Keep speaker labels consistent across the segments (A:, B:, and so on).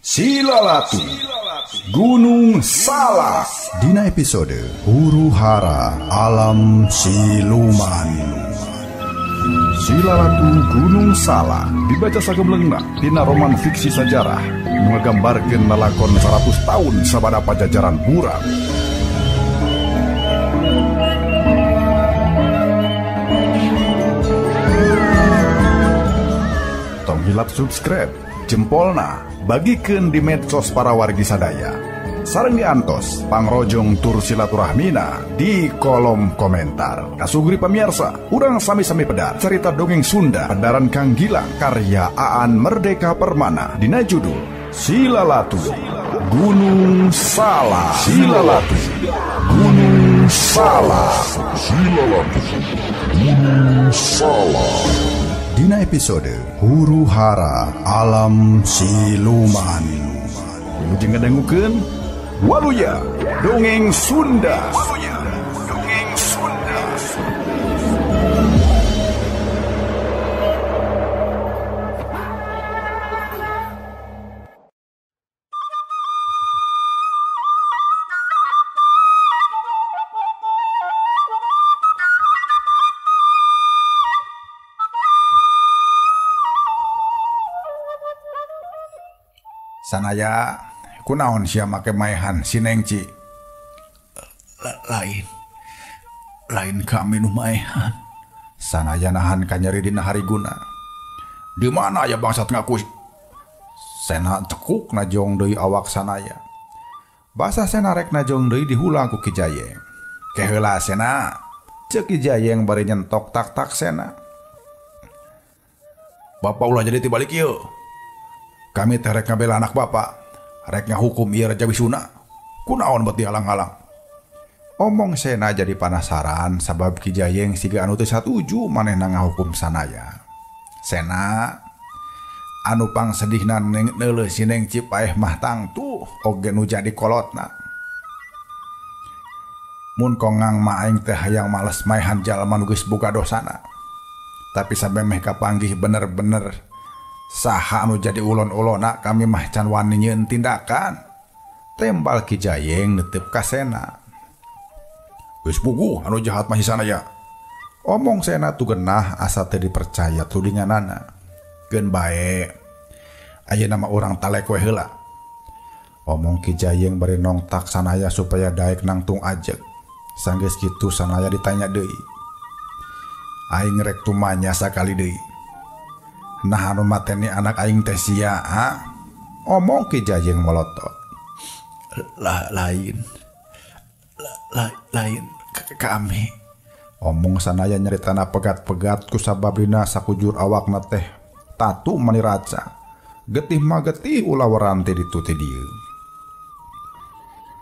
A: Silalatu Gunung Salak dina episode Huru Hara Alam Siluman. Silalatu Gunung Salak dibaca sagemlengna dina roman fiksi sajarah nu ngagambarkeun lalakon 100 tahun sabada pajajaran buram. Tong hilap subscribe, jempolna, bagikeun di medsos para wargi sadaya. Sareng diantos pangrojong tur silaturahmina di kolom komentar. Kasugri pemirsa, urang sami-sami pedar cerita dongeng Sunda pedaran Kang Gilang karya Aan Merdeka Permana dina judul Silalatu Gunung Salak. Silalatu Gunung Salak. Silalatu Gunung Salak. Dina episode Huru Hara Alam Siluman. Wilujeng ngadangukeun Waluya Dongeng Sunda. Waluya Dongeng Sunda. Sanaya kunaon sia make maehan si Neng Ci?
B: Lain kami nu maehan.
A: Sanaya nahan kanyeri dina hariguna. Di mana ya bangsat ngaku? Sena cekuk najong deui awak Sanaya. Basah Sena rek najong deui dihulang ku Ki Jayeng. Keheula Sena, ceuk Ki Jayeng bari nyentok tak-tak Sena. Bapak ulah jadi tibalik ieu. Kami teh rek ngabela anak bapak, rek ngahukum ieu Raja Wisuna. Kunaon bet dihalang-halang? Omong Sena jadi panasaran sabab Ki Jayeng siga anu teu satuju manehna ngahukum Sanaya. Sena anu pangsedihna neuleuh si Neng Ci paeh mah tangtu oge nu jadi kolotna. Mun kongang mah aing teh hayang males maehan jalma nu geus boga dosana. Tapi sampe meh kapanggih bener-bener saha anu jadi ulon-ulona kami mah can wani nyieun tindakan. Tembal Ki Jayeng netep ka Sena. Geus puguh anu jahat mah si Sanaya. Omong Sena tu genah asa teu dipercaya tudinganana. Keun bae ayeuna mah urang talek we heula. Omong Ki Jayeng bari nongtak Sanaya supaya daek nangtung ajeg. Sanggeus kitu Sanaya ditanya deui. Aing rek tumanya sakali deui. Nah anu mateni anak aing teh sia, ha? Omong Ki Jayeng melotot.
B: Lain kami.
A: Omong Sanaya nyaritana pegat-pegat kusabab dina sakujur awakna teh tatu mani raca. Getih mah getih ulah waranti ditu teh dieu.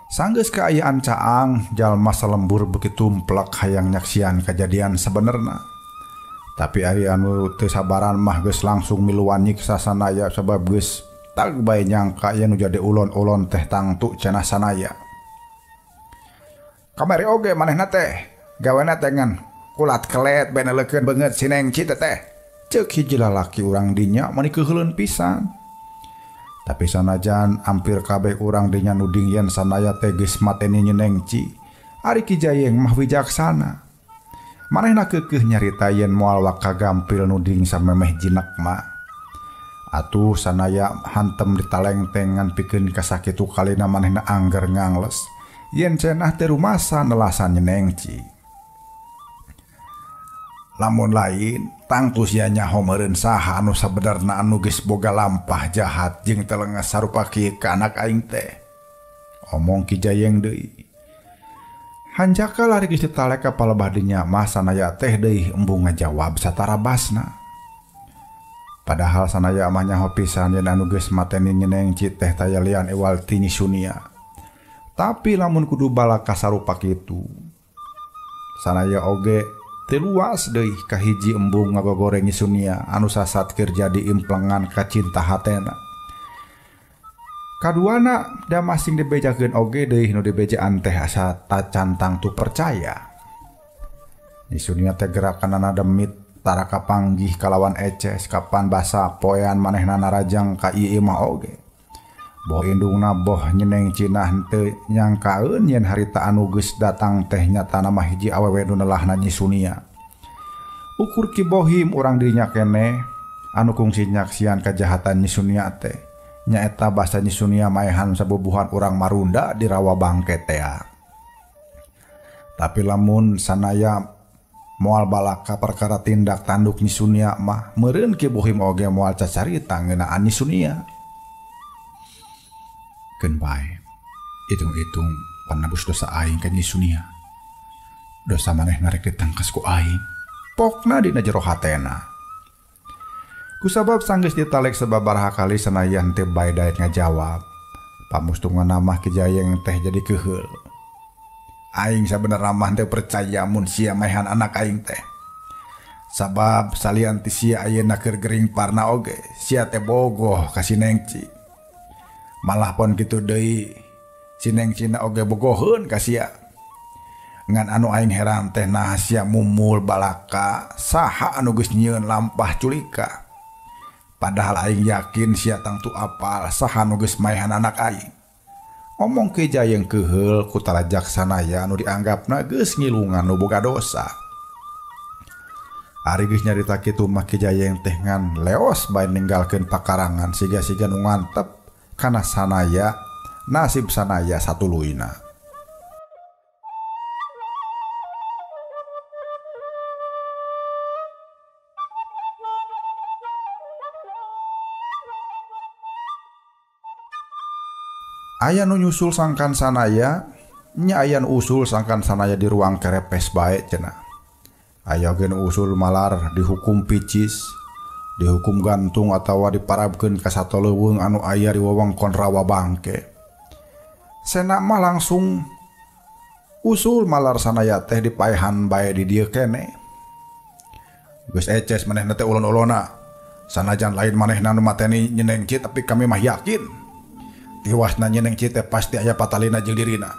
A: Sanggeus kaayaan caang jalma salembur beuki tumplek hayang nyaksian kajadian sabenerna. Tapi ari anu teu sabaran mah geus langsung miluan nyiksa Sanaya sabab geus tag bae nyangka yen nu jadi ulon-ulon teh tangtu cenah Sanaya. Kamari oge manehna teh gawena teh ngan kulat kelet bae neleukeun beungeut si Neng Ci teh. Ceuk hiji lalaki urang dinya mani keuheuleun pisan. Tapi sanajan ampir kabeh urang dinya nuding yen Sanaya teh geus mateni Neng Ci, ari Ki Jayeng mah wijaksana. Manehna keukeuh nyarita yen moal waka gampil nuding samemeh jinak mah. Atuh Sanaya hantem ditalengteng ngan pikeun kasakitu kalina manehna angger ngangles yen cenah teu rumasa nelasan Neng Ci. Lamun lain tangtu sia nyaho meureun saha anu sabenerna anu geus boga lampah jahat jeung telenges sarupa kieu ka anak aing teh. Omong Ki Jayeng deui. Hanjakal ari geus ditalek ka palebah dinya mah Sanaya teh deui embung ngajawab satarabasna. Padahal Sanaya mah nyaho pisan yen anu geus mateni Neng Ci teh taya lian ewal ti Nyi Sunia. Tapi lamun kudu balaka sarupa kitu, Sanaya oge teu luas deui ka hiji embung ngagogoreng Nyi Sunia anu sasat keur jadi implengan ka cinta hatena. Kaduana da masing dibejakeun oge deui nu dibejaan teh asa tacan tangtu percaya. Nyi Sunia teh gerakanana demit tara kapanggih kalawan eces kapan basa poean manehna narajang ka ieu mah oge. Boh indungna boh nyeneng Cina henteu nyangkaeun yen harita anu geus datang teh nyatana mah hiji awewe nu nelahna Nyi Sunia. Ukur Ki Bohim urang dirinya keneh anu kungsi nyaksian kajahatan Nyi Sunia teh. Nyaeta basa Nyi Sunia maehan sabubuhan urang Marunda di Rawa Bangke tea. Tapi lamun sanaya moal balaka perkara tindak tanduk Nyi Sunia mah meureun Ki Bohim oge moal cacarita ngeunaan Nyi Sunia. Keun bae, hitung-hitung panabus dosa aing ka Nyi Sunia. Dosa manehna rek ditangkas ku aing. Pokna dina jero hatena. Kusabab sanggeus ditalek sababaraha kali sanayan teh bae daek ngajawab. Pamustungan mah Ki Jayeng teh jadi keuheul. Aing sabenerna mah teu percaya mun sia maehan anak aing teh. Sabab salian ti sia ayeuna keur gering parna oge, sia teh bogoh ka si Nengci. Malah pon kitu deui, si Nengcina oge bogoheun ka sia. Ngan anu aing heran teh nah sia mumul balaka saha anu geus nyieun lampah culika. Padahal aing yakin sia tangtu apal saha nu geus maehan anak aing. Omong Ki Jayeng keuheul ku tarajak sanaya anu dianggapna geus ngilungan nu boga dosa. Ari geus nyarita kitu mah Ki Jayeng teh ngan leos bae ninggalkeun pakarangan siga-siga nu ngantep kana sanaya nasib sanaya satuluyna. Aya nu nyusul sangkan sanaya, nya aya nu usul sangkan sanaya di ruang kerepes bae cenah. Aya oge nu usul malar dihukum picis, dihukum gantung atawa diparabkeun ka sato leuweung anu aya di wewengkon Rawa Bangke. Sena mah langsung usul malar sanaya teh dipaehan bae di dieu keneh. Geus eces manehna teh ulun-uluna. Sanajan lain manehna nu mateni Nyi Nengci tapi kami mah yakin tiwasna Nyi Nengci teh pasti aya patalina jeung dirina.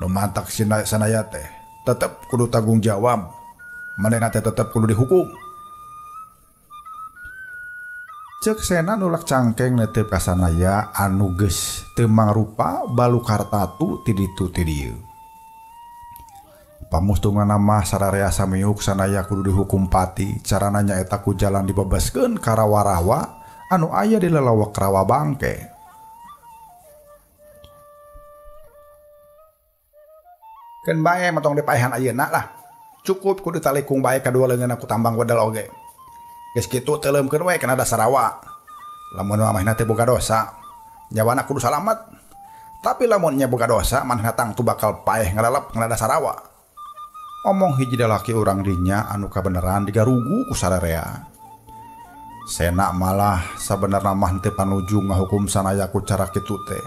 A: Nu mantak sanaya teh tetep kudu tanggung jawab. Manehna teh tetep kudu dihukum. Ceuk Sena nulak cangkeng netep ka sanaya anu geus teu mangrupa balukar tatu ti ditu ti dieu. Pamustunganna mah sararea samiuk sanaya kudu dihukum pati, carana nyaeta ku jalan dibebaskeun ka rawa-rawa anu aya di lelewek Rawa Bangke. Keun bae matong dipaehan ayeuna lah. Cukup kudu talikung bae kadua leungeunna ku tambang wedel oge. Geus kitu teuleumkeun we kana dasar rawa. Lamun manehna teh boga dosa, nyawana kudu salamet. Tapi lamun nya boga dosa, manehna tangtu bakal paeh ngalalep kana dasar rawa. Omong hiji lalaki urang dinya anu kabeneran digarugu ku sararea. Sena malah sabenerna mah henteu panuju ngahukum sanaya ku cara kitu teh.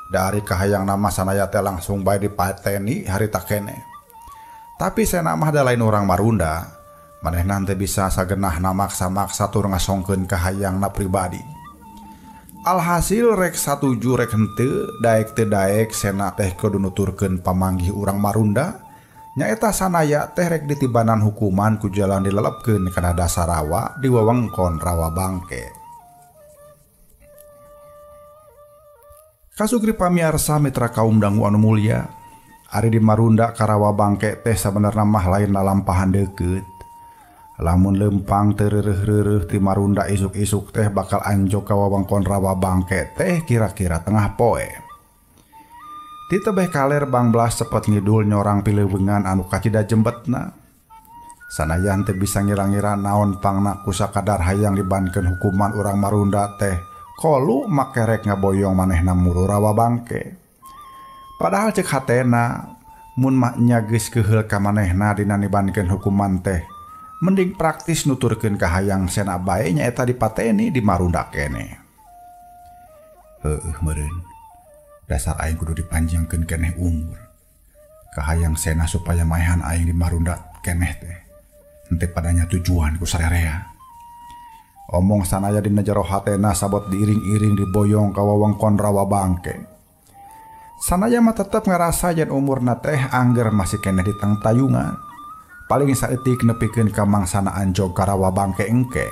A: Dari kahayang nama sanaya teh langsung bae dipateni harita keneh. Tapi Sena mah da lain urang Marunda. Manehna teh bisa sagenahna maksa-maksa tur ngasongkeun kahayangna pribadi. Alhasil rek satuju rek henteu daek teu daek Sena teh kudu nuturkeun pamanggih urang Marunda nyaeta sanaya teh rek ditibanan hukuman ku jalan dilelepkeun kana dasar rawa di wewengkon Rawa Bangke. Kasugri pamiarsa mitra kaum dangu anu mulia, ari di Marunda ka Rawa Bangke teh sabenerna mah lain lalampahan deukeut. Lamun lempang teu reureuh-reureuh ti Marunda isuk-isuk teh bakal anjog ka wewengkon Rawa Bangke teh kira-kira tengah poe. Ti tebeh kaler Bangbelas cepet ngidul nyorang pileuweungan anu kacida jembetna. Sanajan teu bisa ngira-ngira naon pangna ku sakadar hayang dibankeun hukuman urang Marunda teh kolu makerek ngaboyong manehna muru Rawa Bangke. Padahal cek hatena mun mah nya geus keuheul ka manehna dina nibankeun hukuman teh mending praktis nuturkeun kahayang Sena bae nyaeta dipateni di Marunda keneh. Heueuh meureun. Dasar aing kudu dipanjangkeun keneh umur. Kahayang Sena supaya maehan aing di Marunda keneh teh. Henteu padanya tujuan ku sarerea. Omong sanaya dina jero hatena sabot diiring-iring diboyong ka wewengkon Rawa Bangke. Sanaya mah tetep ngarasa yen umurna teh angger masih keneh di tangtayungan. Paling saeutik nepikeun ka mangsana anjog ka Rawa Bangke engke.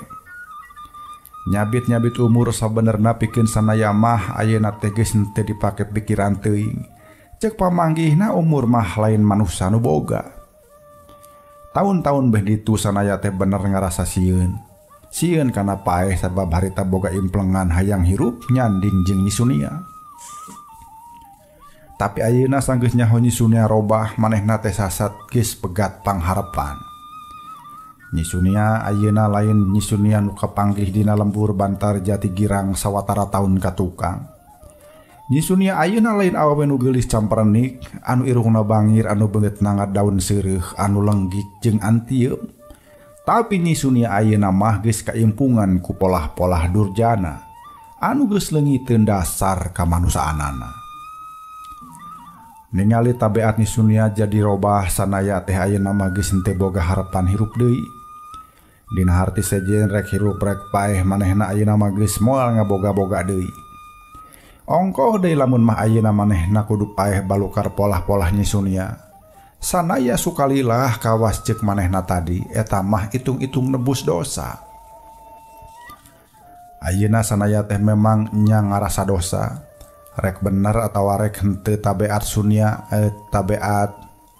A: Nyabit-nyabit umur sabenerna pikeun Sanaya mah ayeuna teh geus henteu dipake pikiran teuing. Cek pamanggihna umur mah lain manusa nu boga. Taun-taun beh ditu Sanaya teh bener ngarasa sieun. Sieun kana paeh sabab harita boga implengan hayang hirup nyanding jeung Nyi Sunia. Tapi ayeuna sanggeus nyaho Nyi Sunia robah manehna teh sasat geus pegat pangharepan. Nyi Sunia ayeuna lain Nyi Sunia nu kapanggih dina lembur Bantar Jati Girang sawatara taun ka tukang. Nyi Sunia ayeuna lain awewe nu geulis camperenik, anu irungna bangir, anu beungeutna ngadaun seureuh, anu lenggik jeung antieum. Tapi Nyi Sunia ayeuna mah geus kaimpungan ku polah-polah durjana, anu geus leungiteun dasar kamanusaanana. Ningali tabeat Nyi Sunia jadi robah, Sanaya teh ayeuna mah geus henteu boga harepan hirup deui. Dina harti sejen rek hirup rek paeh manehna ayeuna mah geus moal ngaboga-boga deui. Ongkoh deui lamun mah ayeuna manehna kudu paeh balukar polah-polah Nyi Sunia. Sanaya sukalilah kawas ceuk manehna tadi eta mah itung-itung nebus dosa. Ayeuna Sanaya teh memang nya ngarasa dosa. Rek bener atawa rek henteu tabeat Sunia tabeat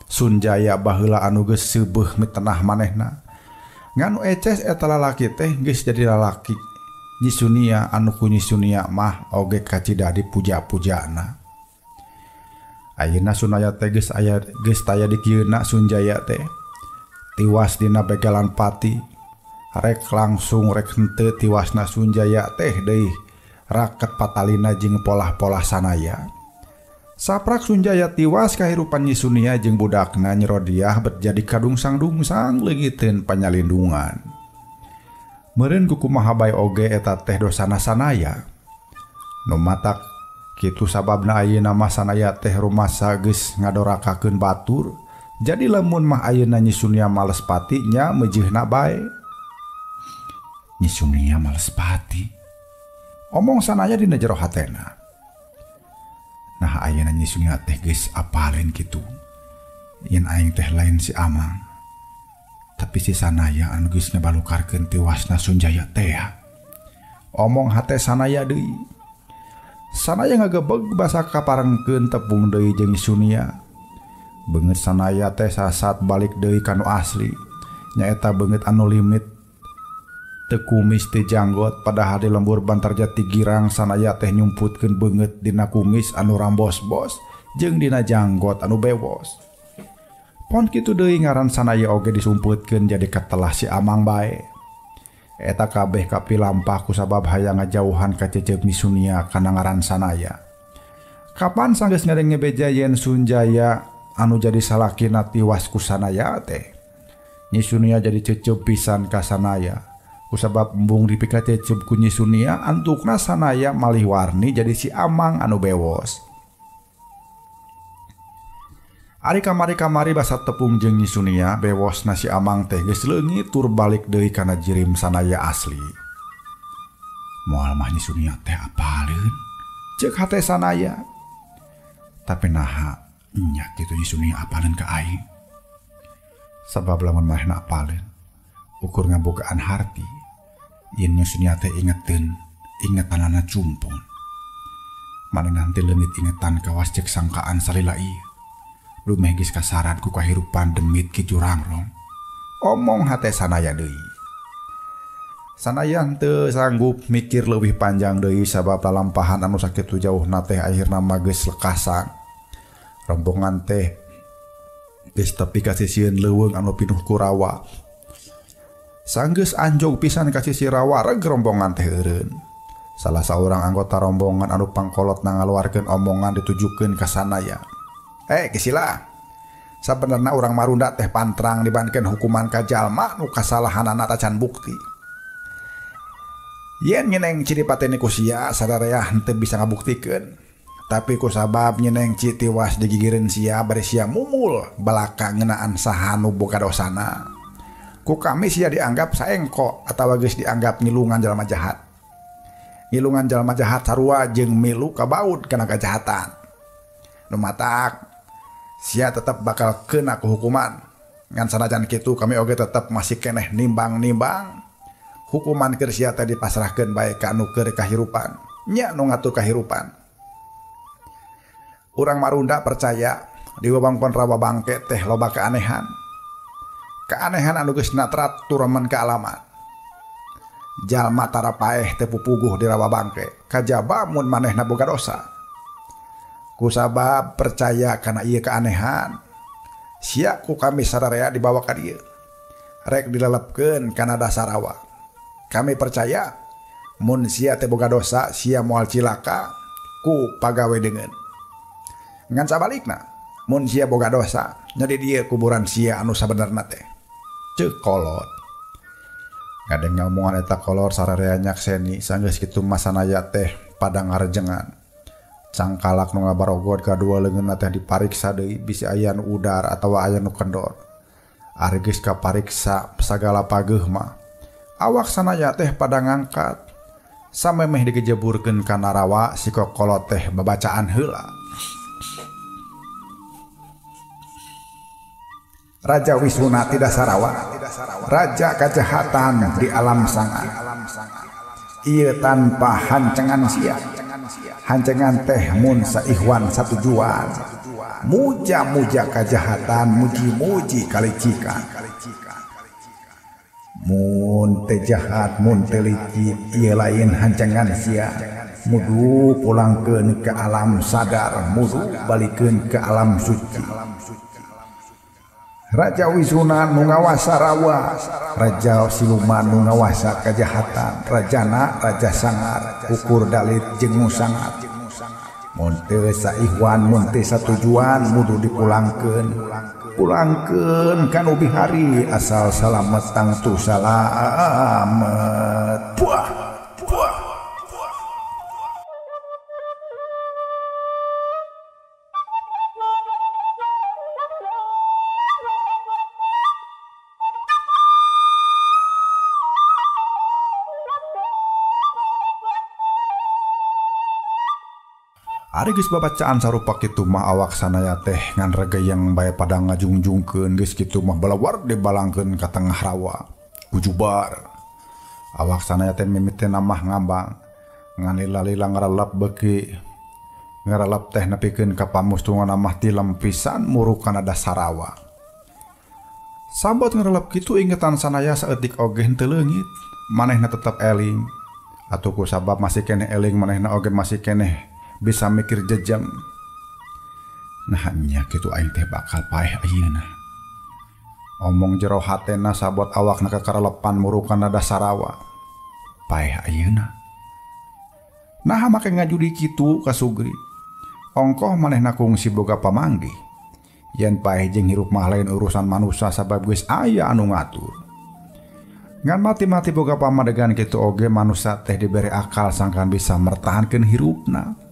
A: Sunjaya baheula anu geus seubeuh mitenah manehna. Ngan eces eta lalaki teh geus jadi lalaki Nyi Sunia anu ku Nyi Sunia mah oge kacida dipuja-pujana. Ayeuna Sunaya teh geus aya geus taya dikieuna Sunjaya teh tiwas dina begalan pati. Rek langsung rek henteu tiwasna Sunjaya teh deui raket patalina jeung polah-polah Sanaya. Saprak Sunjaya tiwas kahirupan Nyi Sunia jeung budakna Nyi Rodiah bet jadi kadungsang-dungsang leungiteun panyalindungan. Meureun ku kumaha bae oge eta teh dosana Sanaya. Nu matak kitu sababna ayeuna mah Sanaya teh rumasa geus ngadorakakeun batur. Jadi lamun mah ayeuna Nyi Sunia males pati nya meujeuhna bae. Nyi Sunia males pati. Omong Sanaya dina jero hatena. Nah ayeuna Nyi Sunia teh geus apaleun kitu. Yen aing teh lain si Amang. Tapi si Sanaya anu geus ngabalukarkeun tiwasna Sunjaya teh. Omong hate Sanaya deui. Sanaya ngagebeg basa kaparengkeun tepung deui jeung Nyi Sunia. Beungeut Sanaya teh sasat balik deui ka nu asli. Nyaeta beungeut anu limit teu kumis teu janggot, padahal di lembur Bantar Jati Girang Sanaya teh nyumputkeun beungeut dina kumis anu rambos-bos jeung dina janggot anu bewos. Pon kitu deui ngaran Sanaya oge disumputkeun jadi katelah si Amang bae. Eta kabeh kapilampah kusabab hayang ngajauhan ka cecep Nyi Sunia kana ngaran Sanaya. Kapan sanggeus ngadenge beja yen Sunjaya anu jadi salakina tiwas ku Sanaya teh. Nyi Sunia jadi cecep pisan ka Sanaya. Kusabab embung dipika cecep ku Nyi Sunia antukna Sanaya malih warni jadi si Amang anu bewos. Ari kamari-kamari basa tepung jeung Nyi Sunia bewosna si Amang teh geus leungit tur balik deui kana jirim Sanaya asli. Moal mah Nyi Sunia teh apaleun? Ceuk hate Sanaya. Tapi naha nya kitu Nyi Sunia apaleun ka aing? Sabab lamun manehna apaleun ukur ngabogaan harti yen Nyi Sunia teh ingeteun ingetanana cumpon. Manehna teh leungit ingetan kawas ceuk sangkaan salila ieu. Lumeh geus kasaran ku kahirupan demit ki jurangrong. Omong hate Sanaya deui. Sanaya teu sanggup mikir leuwih panjang deui sabab lalampahan anu sakitu jauhna teh akhirna mah geus lekasang. Rombongan teh geus tepi ka sisieun leuweung anu pinuh ku rawa. Sanggeus anjog pisan ka sisi rawa reg rombongan teh eureun. Salah saurang anggota rombongan anu pangkolotna ngaluarkeun omongan ditujukeun ka Sanaya. Kisila. Sabenerna urang Marunda teh pantrang dibandingkeun hukuman ka jalma nu kasalahanana tacan bukti. Yen nyeneng Ci dipateni ku sia sararea henteu bisa ngabuktikeun. Tapi ku sabab nyeneng Ci tiwas digigireun sia bari sia mumul balaka ngeunaan saha nu boga dosana. Ku kami sia dianggap saengko atawa geus dianggap ngilungan jalma jahat. Ngilungan jalma jahat sarua jeung milu kabaud kana kajahatan. Nu matak sia tetep bakal kena ku hukuman. Ngan sanajan kitu kami oge tetep masih keneh nimbang-nimbang. Hukuman keur sia teh dipasrahkeun bae ka anu keur kahirupan. Nya nu ngatur kahirupan. Urang Marunda percaya di wewengkon Rawa Bangke teh loba keanehan. Keanehan anu geus natrat turemen kaalaman. Jalma tara paeh teh pupuguh di Rawa Bangke, kajaba mun manehna boga dosa. Kusabab percaya kana ieu keanehan, sia ku kami sararea dibawa ka dieu. Rek dilelepkeun kana dasar rawa. Kami percaya mun sia teh boga dosa, sia moal cilaka ku pagawe deungeun. Ngan sabalikna, mun sia boga dosa, nya di dieu kuburan sia anu sabenerna teh. Ceuk kolot. Ngadeng ngomongan eta kolor sararea nyakseni sanggeus kitu mah sanaya teh pada ngarejengan. Cangkalak nu ngabarogod kadua leungeunna teh dipariksa deui bisi aya nu udar atawa aya nu kendor. Ari geus kapariksa sagala pageuh mah awak sanaya teh pada ngangkat. Samemeh digejeburkeun kana rawa si kokolot teh babacaan heula. Raja Wisuna tidak sarawa, raja kejahatan di alam sangat. Ieu tanpa hancengan sia, hancengan teh mun saihwan satujuan. Muja-muja kejahatan, muji-muji kalicikan. Mun teh jahat, mun teh licik, ieu lain hancengan sia. Mudu pulangkeun ke alam sadar, mudu balikeun ke alam suci. Raja Wisuna nu ngawasa rawa, Raja Siluman nu ngawasa kejahatan, Rajana Raja Sangar, ukur dalit jeung nu sangar. Mun teu saihwan, mun teu satujuan, mudu dipulangkeun. Pulangkeun ka nu bihari asal salamet tangtu salamet. Buah, buah. Ari geus babacaan sarupa kitu mah awak sanaya teh ngan regeyeng bae pada ngajungjungkeun geus kitu mah balawar dibalangkeun ka tengah rawa. Kujubar. Awak sanaya teh mimitina mah ngambang ngan lila-lila ngarelep beuki ngarelep teh nepikeun ka pamustungan mah tilem pisan muruk kana dasar rawa. Sabot ngarelep kitu ingetan sanaya saeutik oge henteu leungit, manehna tetep eling. Atuh ku sabab masih keneh eling manehna oge masih keneh bisa mikir jejeng. Nah nya kitu aing teh bakal paeh ayeuna. Omong jero hatena sabot awakna kakarelepan murukan dasar rawa. Paeh ayeuna. Nah make ngajudi kitu ka Sugri. Ongkoh manehna kungsi boga pamanggih. Yen paeh jeung hirup mah lain urusan manusia sabab geus aya anu ngatur. Ngan mati-mati boga pamadegan kitu oge manusia teh dibere akal sangkan bisa mertahankeun hirupna.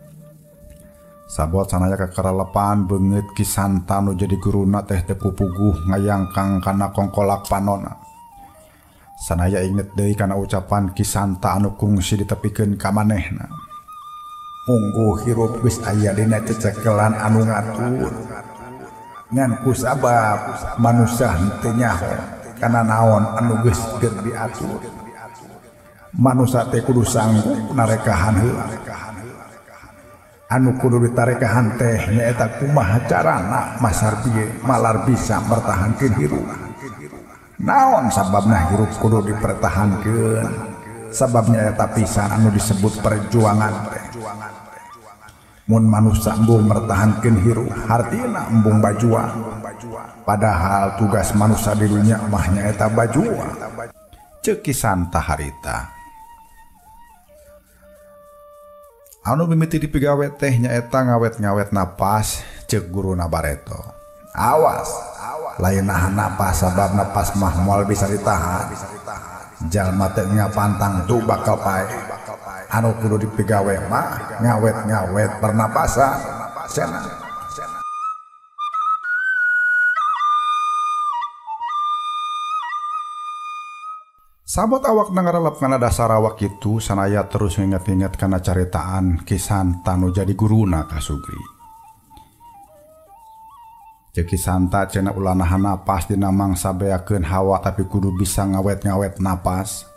A: Sabot sanaya kakarelepan beungeut Ki Santa nu jadi guruna teh teu pupuguh ngayangkang kana kongkolak panona. Sanaya inget deui kana ucapan Ki Santa anu kungsi ditepikeun ka manehna. Mungguh hirup geus aya dina cecekelan anu ngatur. Ngan ku sabab manusia henteu nyaho kana naon anu geus keur diatur. Manusia teh kudu sanggup narekahan heula. Anu kudu ditarekahan teh nyaeta kumaha carana masar bieu malar bisa mertahankeun hirup. Naon sababna hirup kudu dipertahankeun? Sababnya eta pisan anu disebut perjuangan teh. Mun manusia embung mertahankeun hirup hartina embung bajuang. Padahal tugas manusia di dunia mah nyaeta bajuang. Ceuk Ki Santa harita. Anu mimiti dipigawe teh nyaeta ngawet-ngawet napas ceuk guruna bareto. Awas, lain nahan napas sabab napas mah moal bisa ditahan. Jalma teh ngapantang tuh bakal paeh. Anu kudu dipigawe mah ngawet-ngawet pernapasan. Cenah. Sabot awak ngarelep kana dasar awak kitu sanaya terus nginget-inget kana caritaan Ki Santa nu jadi guruna ka Sugri. Ceuk Ki Santa cenah ulah nahan napas dina mangsa beakeun hawa tapi kudu bisa ngawet-ngawet napas.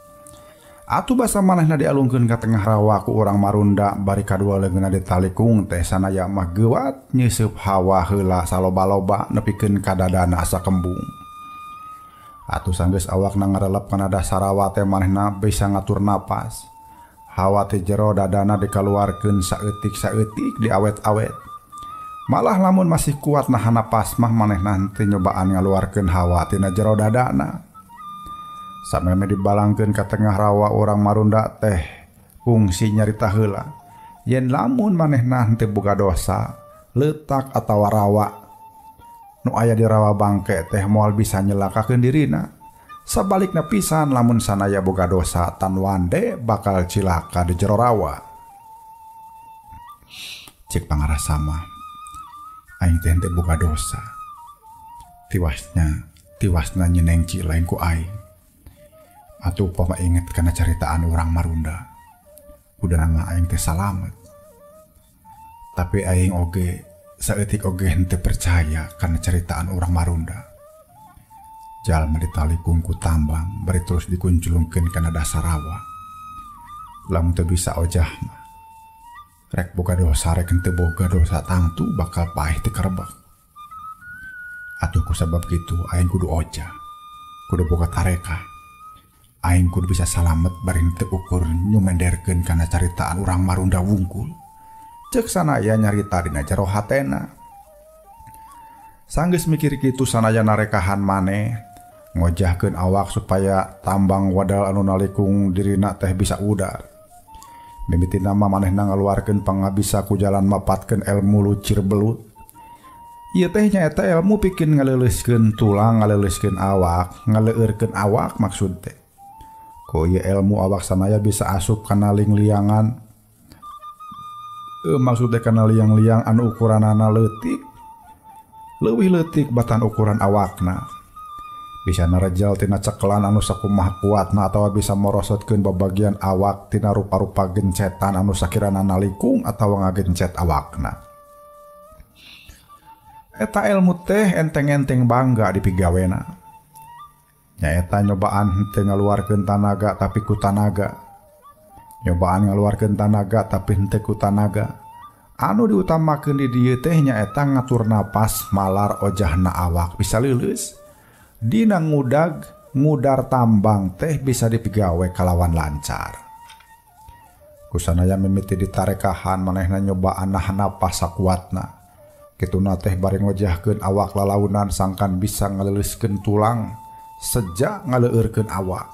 A: Atuh basa manehna dialungkeun ka tengah rawa ku urang Marunda bari kadua leungeunna ditalikung teh sanaya mah geuwat nyeuseub hawa heula saloba-loba nepikeun ka dadana asa kembung. Atuh sanggeus awakna ngarelep kana dasar rawa teh manehna bisa ngatur napas. Hawa teh jero dadana dikaluarkeun saeutik-saeutik diawet-awet. Malah lamun masih kuat nahan napas mah manehna henteu nyobaan ngaluarkeun hawa tina jero dadana. Sameme dibalangkeun ka tengah rawa urang Marunda teh kungsi nyarita heula. Yen lamun manehna henteu boga dosa, leutak atawa rawa nu aya di rawa bangke teh moal bisa nyelakakeun dirina. Sabalikna pisan lamun sanaya boga dosa tan wande bakal cilaka di jero rawa. Cek pangarasa mah aing teh henteu boga dosa. Tiwasna nyenengci lain ku aing. Atuh upama inget kana caritaan urang Marunda, udah nama aing teh salamet. Tapi aing oge saeutik oge henteu percaya kana caritaan urang Marunda. Jalma ditalikung ku tambang bari terus dikunculungkeun kana dasar rawa. Lamun teu bisa ojah mah, rek boga dosa rek henteu boga dosa tangtu bakal paeh teu karebek. Atuh ku sabab kitu aing kudu ojah, kudu boga tarekah. Aing kudu bisa salamet bari teu ukur nyumenderkeun kana caritaan urang Marunda wungkul. Ceuk sanaya nyarita dina jero hatena. Sanggeus mikir kitu sanaya narekahan maneh ngojahkeun awak supaya tambang wadal anu nalikung dirina teh bisa udar. Mimitina mah manehna ngaluarkeun pangabisa ku jalan mapatkeun ilmu lucir belut. Ieu teh nyaeta ilmu pikeun ngaleuleuskeun tulang, ngaleuleuskeun awak, ngaleueurkeun awak maksud teh. Ku ieu ilmu awak sanaya bisa asup kana lingliangan. Maksud teh kana liang-liang anu ukuranana leutik. Leuwih leutik batan ukuran awakna. Bisa narejel tina cekelan anu sakumaha kuatna atawa bisa morosotkeun babagian awak tina rupa-rupa gencetan anu sakirana nalikung atawa ngagencet awakna. Eta ilmu teh enteng-enteng bangga dipigawena. Nyaeta nyobaan henteu ngaluarkeun tanaga tapi ku tanaga. Nyobaan ngaluarkeun tanaga tapi henteu ku tanaga. Anu diutamakeun di dieu teh nyaeta ngatur napas malar ojahna awak bisa leuleus. Dina ngudag ngudar tambang teh bisa dipigawe kalawan lancar. Kusanaya mimiti ditarekahan manehna nyobaan nahan napas sakuatna. Kituna teh bari ngojahkeun awak lalaunan sangkan bisa ngaleuleuskeun tulang sejak ngaleueurkeun awak.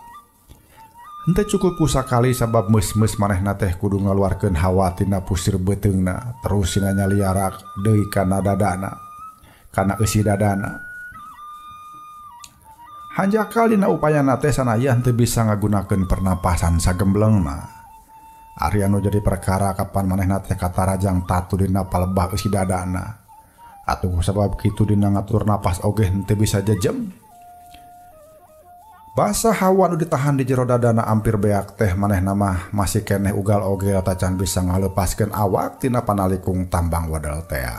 A: Henteu cukup ku sakali sabab meus-meus manehna teh kudu ngaluarkeun hawa tina pusir beuteungna terus sina nyaliarak deui kana dadana, kana eusi dadana. Hanjakal dina upayana teh sanaya henteu bisa ngagunakeun pernapasan sagemblengna. Ari anu jadi perkara kapan manehna teh katarajang tatu dina palebah eusi dadana. Atuh sabab kitu dina ngatur napas oge henteu bisa jejem. Basa hawa nu ditahan di jero dadana ampir beak teh manehna mah masih keneh ugal oge tacan bisa ngaleupaskeun awak tina panalikung tambang wadal tea.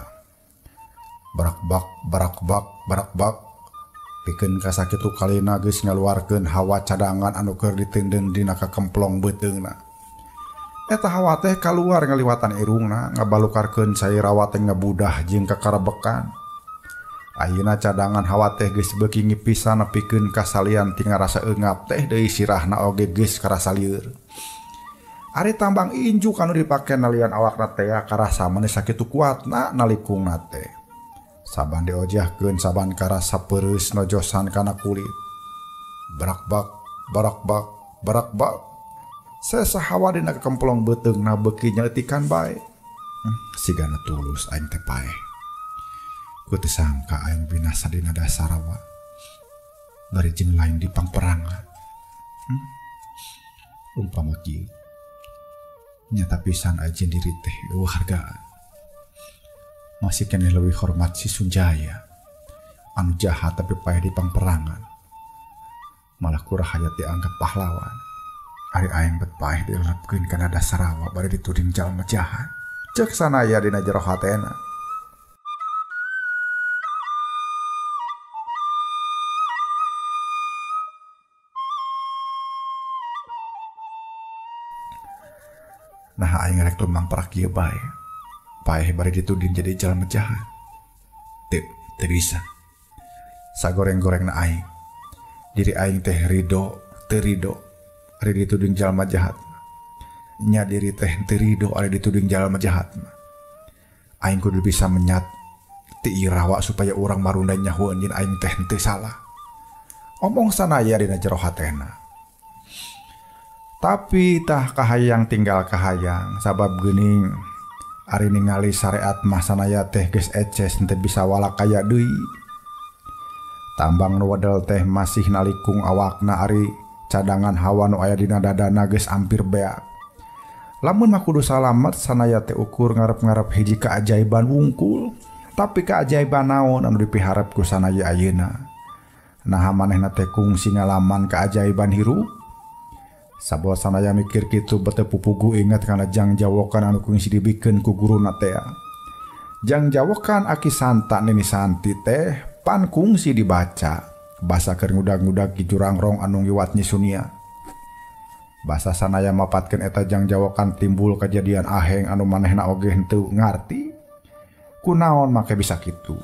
A: Barakbak barakbak barakbak pikeun kasakitu kalina geus ngaluarkeun hawa cadangan anu keur diteundeun dina kakemplong beuteungna. Eta hawa teh kaluar ngaliwatan irungna ngabalukarkeun cai rawa teh ngabudah jeung kakarebekan. Ayeuna cadangan hawa teh geus beuki ngipisan nepikeun kasalian ti ngarasa eungap teh deui sirahna oge geus karasa lieur. Ari tambang injuk anu dipake nalian awakna teh karasa meni sakitu kuatna nalikungna teh. Saban diojahkeun saban karasa peureus nojosan kana kulit. Barakbak barakbak barakbak. Sesa hawa dina kekemplong beuteungna beuki nyeutikan bae. Sigana tulus aing teh paeh. Ku teu sangka aing binasa dina dasar rawa. Bari jeung lain di pangperangan. Umpama kieu. Nyata pisan aing diri teh eueuh hargaan. Masih keneh leuwih hormat si Sunjaya. Anu jahat tapi paeh di pangperangan. Malah ku rahayat dianggap pahlawan. Ari aing bet paeh dielapkeun kana dasar rawa bari dituding jalma jahat. Ceuk sanaya dina jero hatena. Nah aing rek tumang parak ieu bae. Paeh bari dituding jadi jalma jahat. Teu teu bisa. Sagoreng-gorengna aing. Diri aing teh rido, teu rido ari dituding jalma jahat. Nya diri teh teu rido ari dituding jalma jahat. Aing kudu bisa menyat ti irawa supaya urang marunda nyahoeun yen aing teh henteu salah. Omong sanaya dina jero hatena. Tapi tah kahayang tinggal kahayang sabab geuning ari ningali syariat mah sanaya teh geus eces henteu bisa walakaya deui. Tambang nu wedel teh masih nalikung awakna ari cadangan hawa nu aya dina dadana geus ampir beak. Lamun mah kudu salamet sanaya teh ukur ngarep-ngarep hiji keajaiban wungkul. Tapi keajaiban naon anu dipiharep ku sanaya ayeuna? Naha manehna teh kungsi ngalaman keajaiban hirup? Sabab sanaya mikir kitu bete pupugu inget kana jangjawokan anu kungsi dibikeun ku guruna teh. Jangjawokan Aki Santa Nini Santi teh pan kungsi dibaca basa keur ngudag-ngudag ki Jurangrong anu ngiwat Nyi Sunia. Basa sanaya mapatkeun eta jangjawokan timbul kejadian aheng anu manehna oge henteu ngarti. Kunaon make bisa kitu?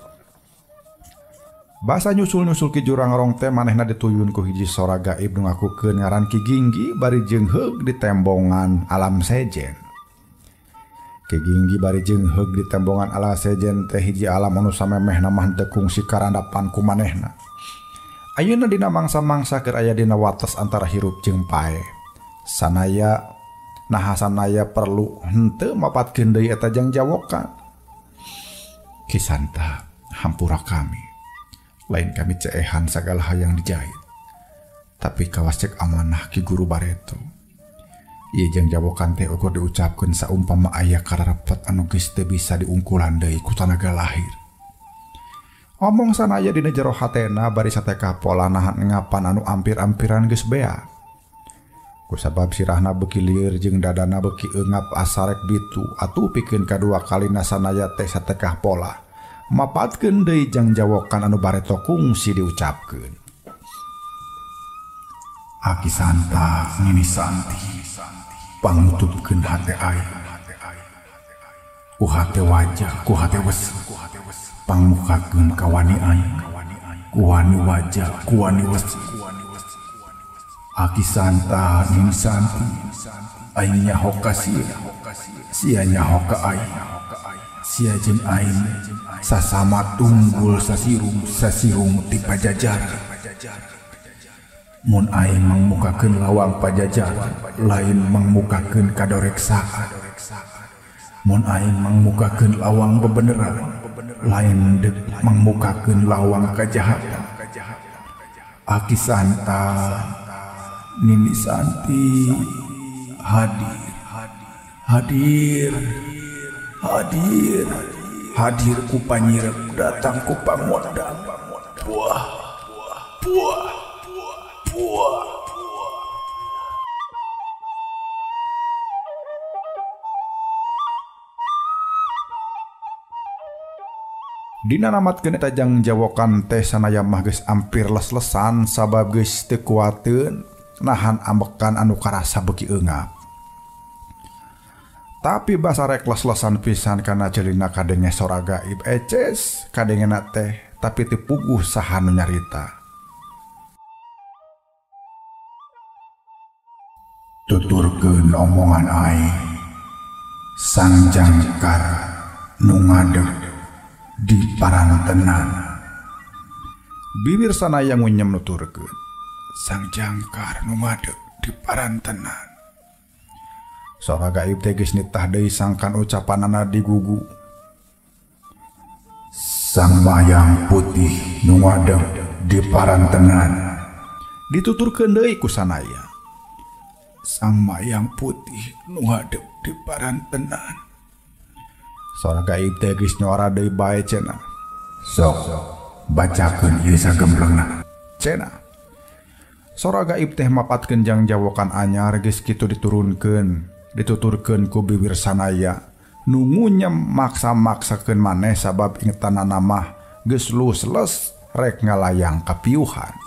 A: Basa nyusul-nyusul Ki Jurangrong teh manehna dituyun ku hiji sora gaib nu ngakukeun ngaran Ki Ginggi bari jeung heug di tembongan alam sejen. Ki Ginggi bari jeung heug di tembongan alam sejen teh hiji alam anu samemehna mah henteu kungsi karandapan ku manehna. Ayeuna dina mangsa-mangsa keur aya dina wates antara hirup jeung paeh. Sanaya naha sanaya perlu henteu mapatkeun deui eta jangjawokan. Ki Santa, hampura kami. Lain kami ceehan sagala hayang dijahit. Tapi kawas cek amanah Ki Guru Bareto. Ieu jangjawokan teh ukur diucapkeun saumpama aya kararepet anu geus teu bisa diungkulan deui ku tanaga lahir. Omong sanaya dina jero hatena bari sateka pola nahan ngapan anu ampir-ampiran geus beak. Kusabab sirahna beuki lieur jeung dadana beuki eungap asarek bitu atuh pikeun kadua kalina sanaya teh satekah pola. Mapatkeun deui jangjawokan anu bareto kungsi diucapkeun. Aki Santa Nini Santi pangutupkeun hate aing. Ku hate wajah, ku hate wesi. Pangmukakeun ka wani aing. Ku wani wajah, ku wani wesi. Aki Santa Nini Santi aing nyaho ka sia, sia nyaho ka aing. Sia jeung aing sasama tunggul sasirung sasirung ti pajajaran. Mun aing mangmukakeun lawang pajajaran lain mangmukakeun kadoreksaan. Mun aing mangmukakeun lawang bebeneran lain deuk mangmukakeun lawang kajahatan. Aki Santa Nini Santi hadir hadir hadir hadir ku panyirep datang ku pangondang. Buah buah buah. Dina namatkeun eta jangjawokan teh sanaya mah geus ampir les-lesan sabab geus teu kuateun nahan ambekan anu karasa beuki eungap. Tapi basa rek les-lesan pisan kana celina kadenge sora gaib eces kadengena teh tapi teu puguh saha nu nyarita. Tuturkeun omongan aing sang jangkar nu ngadeg di parantenan. Bibir sanaya ngunyem nuturkeun sang jangkar nu ngadeg di parantenan. Sora gaib teh geus nitah deui sangkan ucapanana digugu. Sang mayang putih nu ngadeg di parantenan. Dituturkeun deui ku sanaya. Sang mayang putih nu ngadeg di parantenan. Sora gaib teh geus nyora deui bae cenah. Sok bacakeun ieu sagemblengna cenah. Sora gaib teh mapatkeun jangjawokan anyar geus kitu diturunkeun. Dituturkeun ku bibir sanaya nu ngunyem maksa-maksakeun maneh sabab ingetanana mah geus lus-les rek ngalayang kapiuhan.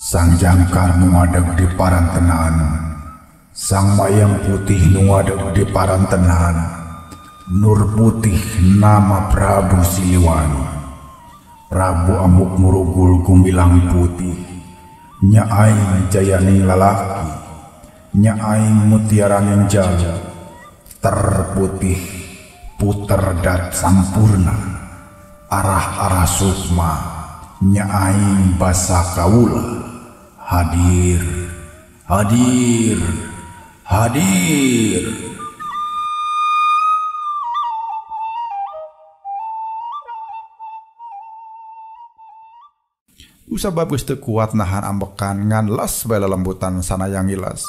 A: Sang jangkar nu ngadeg di parantenan, sang mayang putih nu ngadeg di parantenan, nur putih nama Prabu Siliwangi. Prabu Amuk Murugul gumilang putih, nya aing jayaning lalaki, nya aing mutiaraning jalu, terputih puter dat sampurna, arah-arah sukma, nya aing basa kawula, hadir, hadir, hadir. Usabab geus teu kuat nahan ambekan ngan les bae lelembutan sanaya ngilas.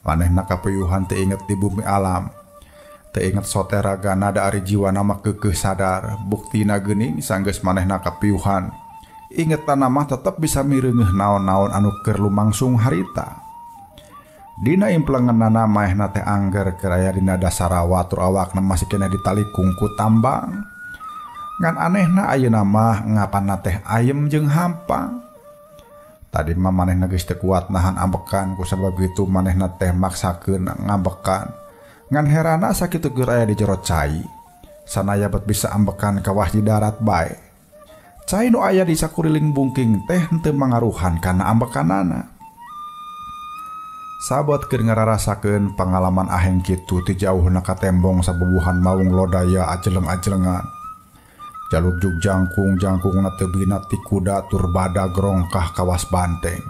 A: Manehna kapuyuhan teu inget di bumi alam, teu inget sote ragana da ari jiwana mah keukeuh sadar, buktina geuning sanggeus manehna kapiyuhan. Inget tanamah tetep bisa mireungeuh naon-naon anu keur lumangsung harita. Dina implengenana maehna teh angger keur aya dina dasar rawa tur awakna masih keneh ditalikung ku tambang. Ngan anehna ayeuna mah ngapanna teh ayem jeung hampang. Tadi mah manehna geus teu kuat nahan ambekan, ku sabab kitu manehna teh maksakeun ngambekan. Ngan herana sakitu keur aya di jero cai, sanaya bet bisa ambekan kawas di darat bae. Cai nu aya di sakuriling bungking teh henteu mangaruhan kana ambekanana. Sabot keur ngararasakeun pangalaman aheng kitu ti jauhna katembong sabubuhan maung lodaya ajeleng-ajelengan. Jaluk jug jangkung-jangkungna teu bina ti kuda tur badag rongkah kawas banteng.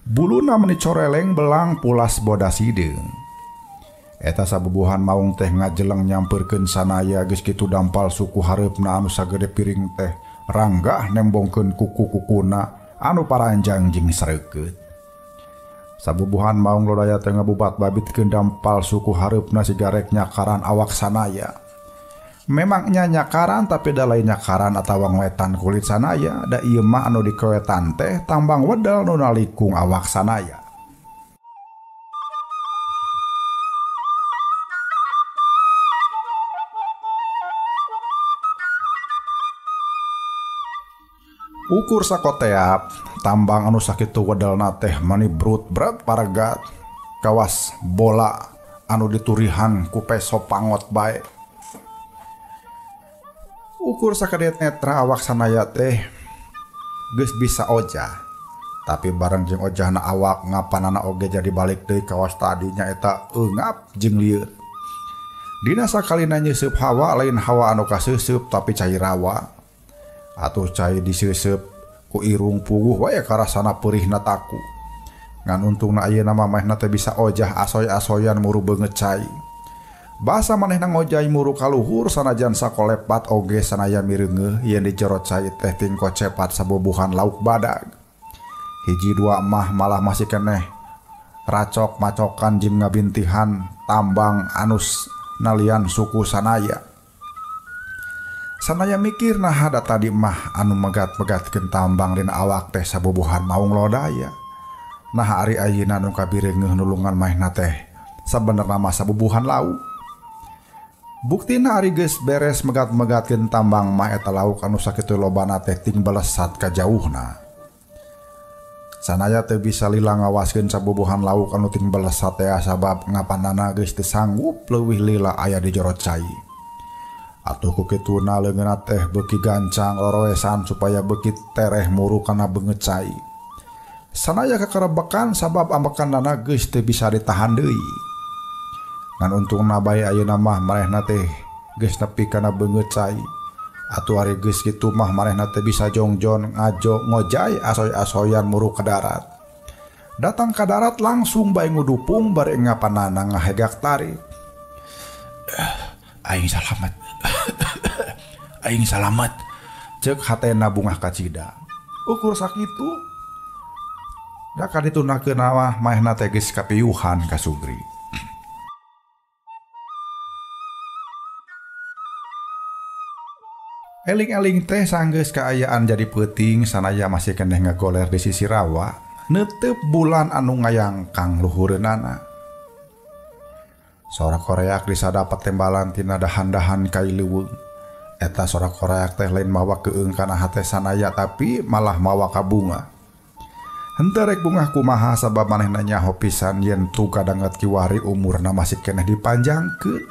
A: Buluna meni coreleng belang pulas bodas hideung. Eta sabubuhan maung teh ngajeleng nyampeurkeun sanaya geus kitu dampal suku hareupna anu sagede piring teh ranggah nembongkeun kuku-kukuna anu paranjang jeung sreukeut. Sabubuhan maung lodaya teh ngabubat babitkeun dampal suku hareupna siga rek nyakaran awak sanaya. Memang nya nyakaran tapi da lain nyakaran atawa ngoetan kulit sanaya, da ieu mah anu dikoetan teh tambang wedel nu nalikung awak sanaya. Ukur sakoteap tambang anu sakitu wedelna teh mani brut-bret paregat kawas bola anu diturihan ku peso pangot bae. Ukur sakedet netra awak sanaya teh geus bisa ojah, tapi bareng jeung ojahna awak ngapanana oge jadi balik deui kawas tadi nyaeta eungap jeung lieur. Dina sakalina nyeuseub hawa lain hawa anu kaseuseup tapi cai rawa. Atuh cai diseuseup ku irung puguh wae karasana peurihna taku. Ngan untungna ayeuna mah manehna teh bisa ojah asoy-asoyan muru beungeut cai. Basa manehna ngojay muru kaluhur sanajan sakolepat oge sanaya mireungeuh yen di jero cai teh tingko cepat sabubuhan lauk badag. Hiji dua mah malah masih keneh racok macokan jeung ngabintihan tambang anus nalian suku sanaya. Sanaya mikir nah da tadi mah anu megat-megatkeun tambang dina awak teh sabubuhan maung lodaya. Nah ari ayeuna nu kabireungeuh nulungan manehna teh sabenerna mah sabubuhan lauk. Buktina ari geus beres megat-megatkeun tambang mah eta lauk anu sakitu lobana teh ting belesat ka jauhna. Sanaya teu bisa lila ngawaskeun sabubuhan lauk anu ting belesat teh sabab ngapanana geus teu sanggup leuwih lila aya di jero cai. Atuh ku kituna leungeunna teh beuki gancang loroesan supaya beuki tereh muru kana beungeut cai. Sanaya kakarebekan sabab ambekanana geus teu bisa ditahan deui. Ngan untungna bae ayeuna mah manehna teh geus nepi kana beungeut cai. Atuh ari geus kitu mah manehna teh bisa jongjon ngajo ngojay asoy-asoyan muru ka darat. Datang ka darat langsung bae ngudupung bari ngapanana ngahegak tarik. Aing salamet. Aing salamet. Ceuk hatena bungah kacida. Ukur sakitu da kaditunakeun mah manehna teh geus kapiyuhan ka Sugri. Eling-eling teh sanggeus kaayaan jadi peuting sanaya masih keneh ngagoler di sisi rawa. Neuteup bulan anu ngayangkang luhureunana. Sora koreak disadapat tembalan tina dahan-dahan kai leuweung. Eta sora koreak teh lain mawa keung kana hate Sanaya tapi malah mawa kabunga. Henteu rek bungah kumaha sabab manehna nyaho pisan yen tu kadanget kiwari umurna masih keneh dipanjangkeun.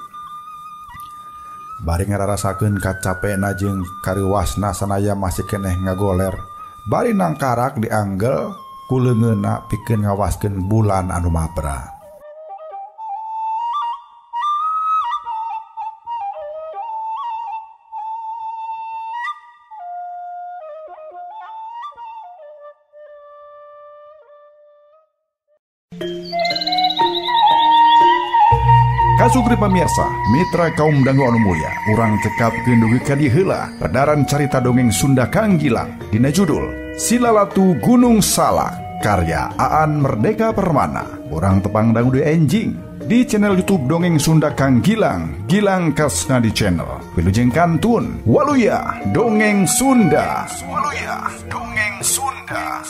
A: Bari ngararasakeun kacapena jeung kariwasna Sanaya masih keneh ngagoler. Bari nangkarak dianggel ku leungeunna pikeun ngawaskeun bulan anu mabra. Kasugri pamirsa, mitra kaum dangu anu mulya, urang cekapkeun dugi ka dieu heula pedaran carita dongeng Sunda Kang Gilang dina judul Silalatu Gunung Salak karya Aan Merdeka Permana. Urang tepang dangu deui enjing di channel YouTube Dongeng Sunda Kang Gilang, Gilang Kasna di channel. Wilujeng kantun, waluya Dongeng Sunda. Waluya Dongeng Sunda.